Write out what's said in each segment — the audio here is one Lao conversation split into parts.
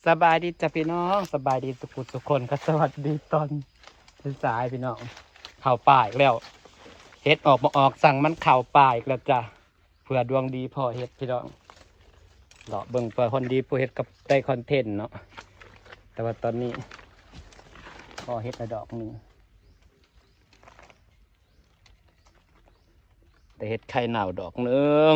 ສະບາຍດີຈ້າພີ່ນ້ອງ ສະບາຍດີທຸກຜູ້ທຸກຄົນ ກໍສະຫວັດດີຕອນສາຍໆພີ່ນ້ອງ. ເຂົ້າປ່າອີກແລ້ວ ເຫັດອອກບໍ່ອອກ ຊ່າງມັນ ເຂົ້າປ່າອີກແລ້ວຈ້າ. ເພື່ອດວງດີພໍ້ເຫັດພີ່ນ້ອງ ເລາະເບິ່ງເພື່ອຄົນດີຜູ້ເຮັດກໍໄດ້ຄອນເທັນເນາະ. ແຕ່ວ່າຕອນນີ້ພໍ້ເຫັດລະດອກໜຶ່ງ ໄດ້ເຫັດໄຂ່ເນົ່າດອກໜຶ່ງ.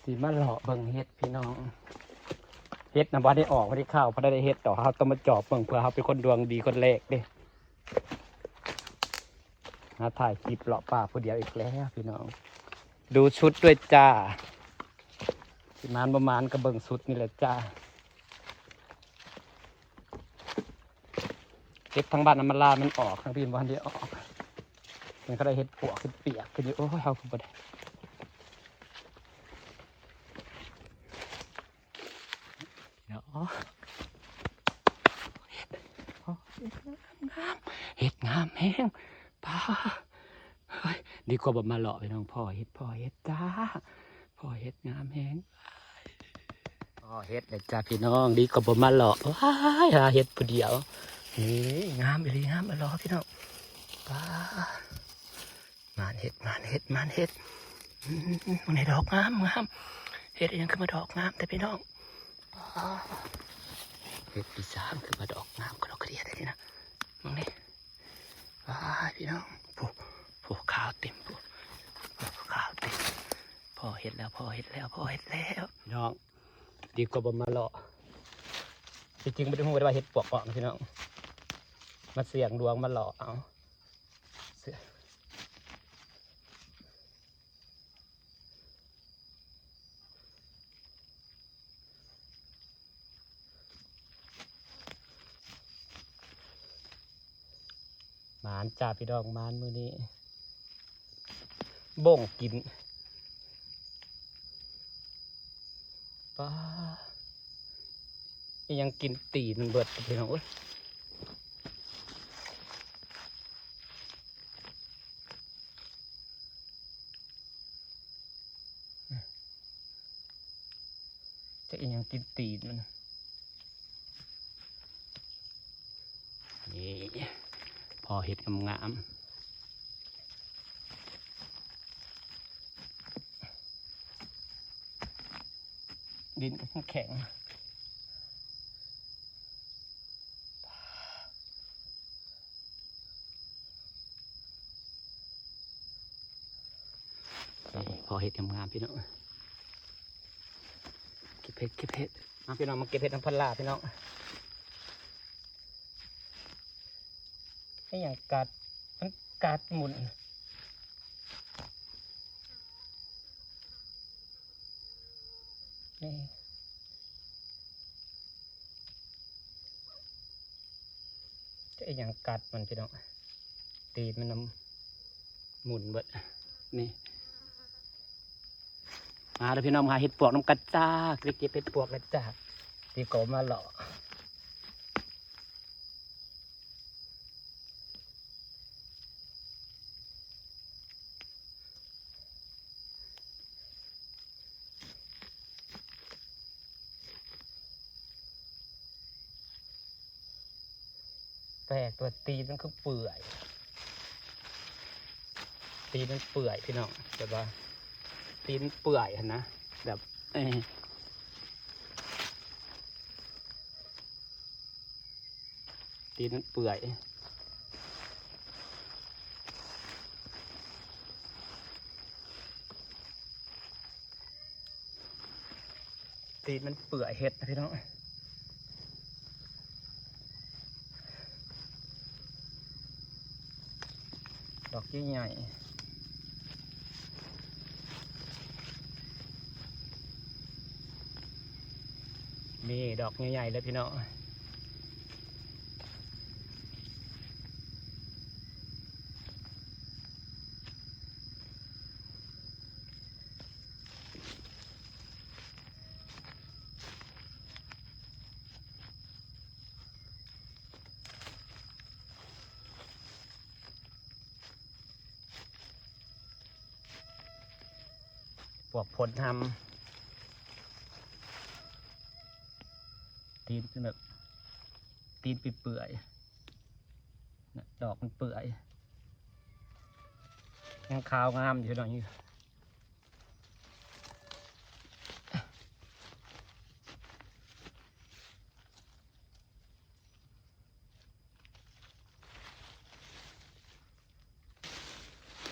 ຊິມາເລາະເບິ່ງເຫັດພີ່ນ້ອງ ເຫັດນະບໍ່ໄດ້ອອກ ບໍ່ໄດ້ເຂົ້າ ບໍ່ໄດ້ເຫັດດອກ. ເຮົາຕ້ອງມາຈອບເບິ່ງ ເພື່ອເຮົາເປັນຄົນດວງດີຄົນແລກເດ້. ມາຖ່າຍຄລິບເລາະປ່າຜູ້ດຽວອີກແລ້ວພີ່ນ້ອງ ດູຊຸດດ້ວຍຈ້າ. ຊິໝານບໍ່ໝານກໍເບິ່ງຊຸດນີ້ແຫຼະຈ້າ. ເຫັດທາງບ້ານອຳມາລາມັນອອກ ທາງພີ້ມັນບໍ່ທັນໄດ້ອອກ. ມັນກໍໄດ້ເຫັດປວກເຫັດປຽກຂຶ້ນຢູ່. ໂອ້ຍ ເຮົາກໍບໍ່ໄດ້ເນາະ. ເຫັດ ໂອ້ຍ ເຫັດງາມ ເຫັດງາມແຮງ ປ້າ. ເຮີ້ຍ ດີກວ່າບໍ່ມາເລາະພີ່ນ້ອງ ພໍ້ເຫັດ ພໍ້ເຫັດຈ້າ ພໍ້ເຫັດງາມແຮງ. ພໍ້ເຫັດແລ້ວຈ້າພີ່ນ້ອງ ດີກວ່າບໍ່ມາເລາະ ຫາເຫັດຜູ້ດຽວ. ນີ້ງາມອີ່ຫຼີ ງາມອີ່ຫຼີພີ່ນ້ອງ ປ້າ. ໝານເຫັດ ໝານເຫັດ ໝານເຫັດ. ອືມ ມັນໃຫ້ດອກງາມໆ ເຫັດອີ່ຫຍັງຄືມາດອກງາມແທ້ພີ່ນ້ອງ ປ້າ. ເຫັດປີສາງຄືມາດອກງາມກະດອກກະເດຍແທ້ນີ້ນະ ເບິ່ງນີ້. ວ້າຍ ພີ່ນ້ອງ ໂອ້ ໂອ້ ຂາວເຕັມ ໂອ້ ຂາວເຕັມ. ພໍ້ເຫັດແລ້ວ ພໍ້ເຫັດແລ້ວ ພໍ້ເຫັດແລ້ວ ພີ່ນ້ອງ. ດີກວ່າບໍ່ມາເລາະ ທີ່ຈິງບໍ່ໄດ້ຮູ້ວ່າເຫັດປວກອອກນະພີ່ນ້ອງ ມາສ່ຽງດວງມາເລາະເອົາ. ໝານຈ້າພີ່ນ້ອງ ໝານມື້ນີ້ ບົ້ງກິນ ປ້າ. ອີ່ຫຍັງກິນຕີນມັນເບິດພີ່ນ້ອງເອີຍ. ຈັກອີ່ຫຍັງກິນຕີນມັນ. ນີ້ ພໍ້ເຫັດງາມໆ ດິນກໍແຂງ. ນີ້ ພໍ້ເຫັດງາມໆ ພີ່ນ້ອງ ເກັບເຫັດ ເກັບເຫັດ. ມາພີ່ນ້ອງ ມາເກັບເຫັດນຳພັນລາພີ່ນ້ອງ. ອີ່ຫຍັງກັດ ມັນກັດໝຸ່ນ ນີ້. ຈະອີ່ຫຍັງກັດມັນພີ່ນ້ອງ ຕີນມັນນຳໝຸ່ນເບິດນີ້. ມາເດີພີ່ນ້ອງ ມາເຮັດປວກນຳກັນຈ້າ ໄປເກັບເຫັດປວກແລ້ວຈ້າ ທີ່ກໍມາເລາະ. ແປກ ແຕ່ວ່າຕີນມັນຄືເປື່ອຍ ຕີນມັນເປື່ອຍພີ່ນ້ອງ ແບບວ່າຕີນເປື່ອຍຫັ້ນນະ ແບບ ເອີ ຕີນມັນເປື່ອຍ ຕີນມັນເປື່ອຍເຫັດນະພີ່ນ້ອງ. ດອກໃຫຍ່ໆ ນີ້ ດອກໃຫຍ່ໆ ເລີຍພີ່ນ້ອງ. ປ ວກໂພນຮຳ ຕີນເປັນແບບ ຕີນເປື່ອຍໆ ນະ ດອກມັນເປື່ອຍ ຍັງຂາວງາມຢູ່ໜ້ອຍ.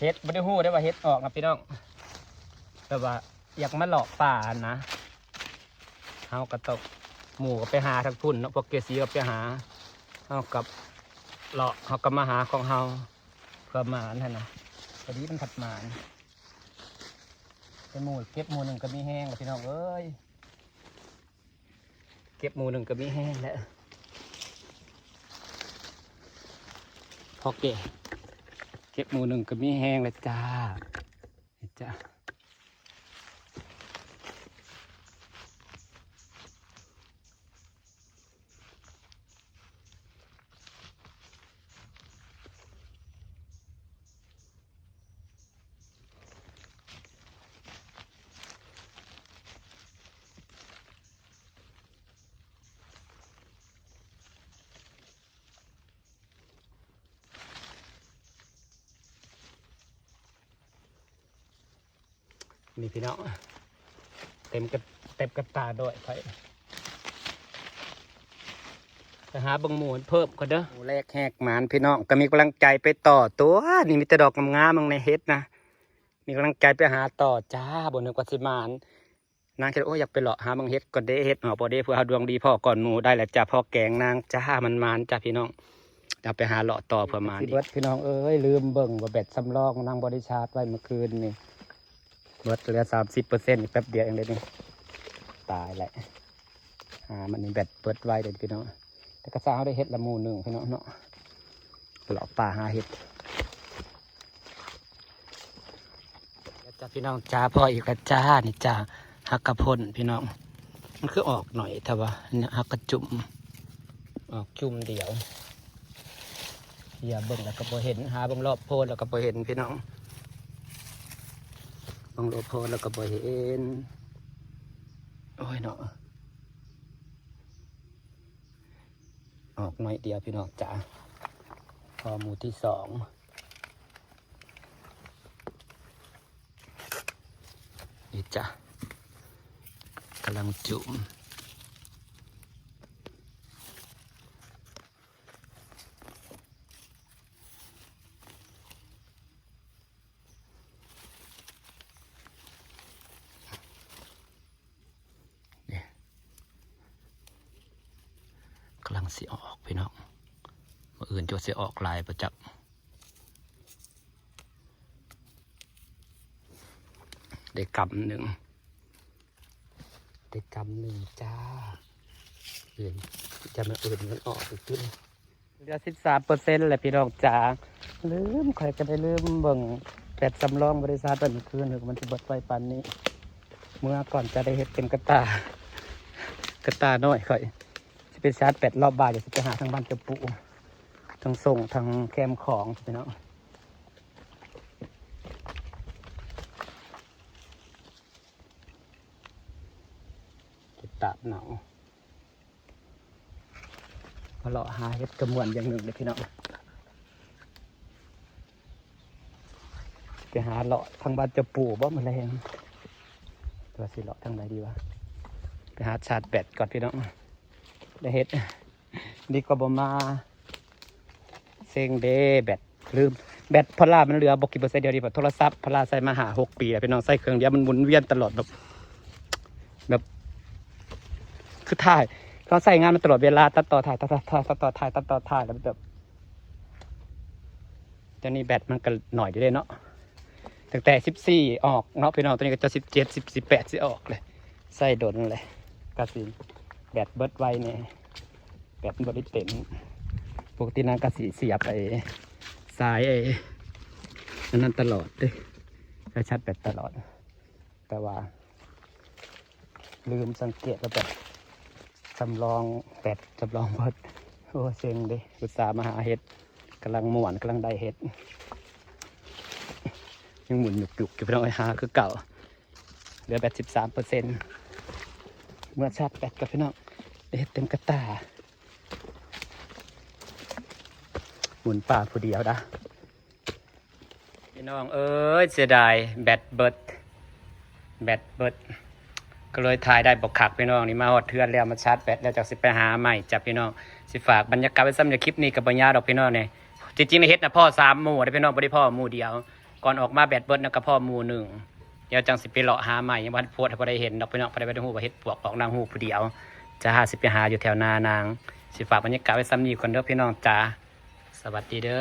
ເຫັດ ບໍ່ໄດ້ຮູ້ເດ້ວ່າເຫັດອອກນະພີ່ນ້ອງ ແຕ່ວ່າຢາກມາເລາະປ່າຫັ້ນນະ ເຮົາກໍຕ້ອງ ໝູ່ກໍໄປຫາທາງພຸ້ນເນາະ ພວກເກສີກໍໄປຫາ ເຮົາກໍເລາະ ເຮົາກໍມາຫາຂອງເຮົາ ເພື່ອໝານຫັ້ນນະ ພໍດີມັນພັດໝານ ໄປໝູ່ ເກັບໝູ່ໜຶ່ງກໍມີແຮງລະພີ່ນ້ອງເອີຍ. ເກັບໝູ່ໜຶ່ງກໍມີແຮງແລ້ວ ພໍແກ່ ເກັບໝູ່ໜຶ່ງກໍມີແຮງແລ້ວຈ້າ ນີ້ຈ້າ. ນີ້ພີ່ນ້ອງ ເຕັມກະ ເຕັມກະຕ່າດ້ວຍຂ້ອຍ ໄປຫາເບິ່ງໝູ່ເພີ່ມກ່ອນເດີ ໝູ່ແລກແຮກໝານພີ່ນ້ອງ ກໍມີກຳລັງໃຈໄປຕໍ່ຕົວະ ນີ້ມີແຕ່ດອກງາມໆ ເບິ່ງໃນເຫັດນະ ມີກຳລັງໃຈໄປຫາຕໍ່ຈ້າ ບໍ່ນຶກວ່າຊິໝານ ນາງຄິດ ໂອ້ຍ ຢາກໄປເລາະຫາເບິ່ງເຫັດກ່ອນເດ້ ເຫັດອອກບໍ່ເດ້ ເພື່ອເຮົາດວງດີພໍ້ກ່ອນໝູ່ໄດ້ລະຈ້າ ພໍແກງນາງຈ້າ ມັນໝານຈ້າພີ່ນ້ອງ ດຽວໄປຫາເລາະຕໍ່ເພື່ອໝານອີກ ຊິເບິດພີ່ນ້ອງເອີຍ ລືມເບິ່ງວ່າແບັດສຳລອງນາງບໍລິຊາດໄວ້ມື້ຄືນນີ້ ເບິດເຫຼືອສາມສິບເປີເຊັນ ອີກແປັບດຽວເອງເດ້ນີ້ ຕາຍແລ້ວ ຫາມັນນີ້ແບັດເບິດໄວເດ້ພີ່ນ້ອງ ແຕ່ກະຊາເຮົາໄດ້ເຫັດລະໝູ່ໜຶ່ງພີ່ນ້ອງເນາະ ເລາະປ່າຫາເຫັດ ແລ້ວຈ້າພີ່ນ້ອງຈ້າ ພໍອີກແລ້ວຈ້າ ນີ້ຈ້າ ຮັກກະພົ້ນພີ່ນ້ອງ ມັນຄືອອກໜ້ອຍແທ້ວະ ນີ້ ຮັກກະຈຸ້ມ ອອກຈຸ້ມດຽວ ເຫຍເບິ່ງແລ້ວກໍບໍ່ເຫັນ ຫາເບິ່ງລອບໂພນແລ້ວກໍບໍ່ເຫັນພີ່ນ້ອງ ເບິ່ງລອບໂພນແລ້ວກໍບໍ່ເຫັນ ໂອ້ຍເນາະ ອອກໜ້ອຍດຽວພີ່ນ້ອງຈ້າ ພໍໝູ່ທີສອງ ນີ້ຈ້າ ກຳລັງຈຸ້ມ ນີ້ ກຳລັງຊິອອກພີ່ນ້ອງ ມື້ອື່ນຈະວ່າຊິອອກຫຼາຍບໍ່ຈັກ ໄດ້ກຳໜຶ່ງ ໄດ້ກຳໜຶ່ງຈ້າ ອື່ນ ຈະມາອື່ນມັນອອກອີກຕື່ມ ເຫຼືອສິບສາມເປີເຊັນແລ້ວພີ່ນ້ອງຈ໋າ ລືມ ຂ້ອຍກໍໄດ້ລືມເບິ່ງແບັດສຳລອງບໍລິສັດເມື່ອຄືນ ມັນຊິເບິດໄວປານນີ້ ເມື່ອກ່ອນຈະໄດ້ເຮັດເປັນກະຕ່າ ກະຕ່ານ້ອຍຂ້ອຍ ຊິໄປຊາດແບັດລອບບ່າຍ ຊິໄປຫາທາງບ້ານເຈົ້າປູ່ ທາງສົ່ງ ທາງແຄມຂອງພີ່ນ້ອງ ເກັບຕາດເນົ່າ. ມາເລາະຫາເຫັດກະມ່ວນຢ່າງໜຶ່ງເດ້ພີ່ນ້ອງ ໄປຫາເລາະທາງບ້ານເຈົ້າປູ່ບໍ່ມື້ແລງ ວ່າຊິເລາະທາງໃດດີວະ ໄປຫາຊາດແບັດກ່ອນພີ່ນ້ອງ ໄດ້ເຫັດ ດີກວ່າບໍ່ມາ ເຊັງເດ້ແບັດ ລືມ ແບັດພາລາມັນເຫຼືອບໍ່ກີ່ເປີເຊັນດຽວນີ້ ໂທລະສັບພາລາໃຊ້ມາຫ້າຫົກປີແລ້ວພີ່ນ້ອງ ໃຊ້ເຄື່ອງດຽວມັນໝູນວຽນຕະຫຼອດແບບ ແບບ ຄືຖ່າຍ ເຮົາໃຊ້ງານມັນຕະຫຼອດເວລາ ຕັດຕໍ່ຖ່າຍ ຕັດຕໍ່ຖ່າຍ ຕັດຕໍ່ຖ່າຍ ຕັດຕໍ່ຖ່າຍ ແລ້ວແບບ ດຽວນີ້ແບັດມັນກໍໜ້ອຍຢູ່ເດ້ເນາະ ຕັ້ງແຕ່ສິບສີ່ອອກເນາະພີ່ນ້ອງ ຕອນນີ້ກໍຈະສິບເຈັດ ສິບ ສິບແປດຊິອອກເລີຍ ໃຊ້ດົນເລີຍ ກໍຊິແບັດເບິດໄວແດ່ ແບັດມັນບໍ່ໄດ້ເຕັມ ປົກກະຕິນາງກໍຊິສຽບໄອ້ສາຍໄອ້ອັນນັ້ນຕະຫຼອດເດ້ ໃຊ້ຊາດແບັດຕະຫຼອດ ແຕ່ວ່າລືມສັງເກດວ່າແບັດສຳລອງ ແບັດສຳລອງເບິດ ໂອ້ ເຊັງເດ້ ອຸດສ່າມາຫາເຫັດ ກຳລັງມ່ວນ ກຳລັງໄດ້ເຫັດ ຍັງໝູນຫຍຸກໆຢູ່ພີ່ນ້ອງເອີຍ ຫາຄືເກົ່າ ເຫຼືອແບດສິບສາມເປີເຊັນ. ເມືອຊາດແບດກ່ອນພີ່ນ້ອງ ໄດ້ເຮັດເຕັມກະຕ່າ. ໝູນປ່າຜູ້ດຽວດາ. ພີ່ນ້ອງເອີຍ ເສຍດາຍແບດເບິດ ແບດເບິດ ກໍເລີຍຖ່າຍໄດ້ບໍ່ຄັກພີ່ນ້ອງ. ນີ້ມາຮອດເຮືອນແລ້ວ ມາຊາດແບດແລ້ວ ຈັກຊິໄປຫາໃໝ່ຈ້ະພີ່ນ້ອງ. ຊິຝາກບັນຍາກາດໄວ້ສ່ຳນີ້ ຄລິບນີ້ກໍບໍ່ຍາວດອກພີ່ນ້ອງ. ນີ້ທີ່ຈິງເຮັດນະພໍ້ສາມໝູ່ເດ້ພີ່ນ້ອງ ບໍ່ໄດ້ພໍ້ໝູ່ດຽວ. ກ່ອນອອກມາແບດເບິດນະກໍພໍ້ໝູ່ໜຶ່ງ. ດຽວຈັ່ງຊິໄປເລາະຫາໃໝ່ ຍັງບໍ່ທັນໂພສໃຫ້ຜູ້ໃດເຫັນດອກພີ່ນ້ອງ. ຜູ້ໃດບໍ່ໄດ້ຮູ້ວ່າເຮັດປວກອອກນາງຮູ້ຜູ້ດຽວ. ຈະຫາຊິໄປຫາຢູ່ແຖວນານາງ. ຊິຝາກບັນຍາກາດໄວ້ສ່ຳນີ້ກ່ອນເດີພີ່ນ້ອງຈ້າ. ສະຫວັດດີເດີ.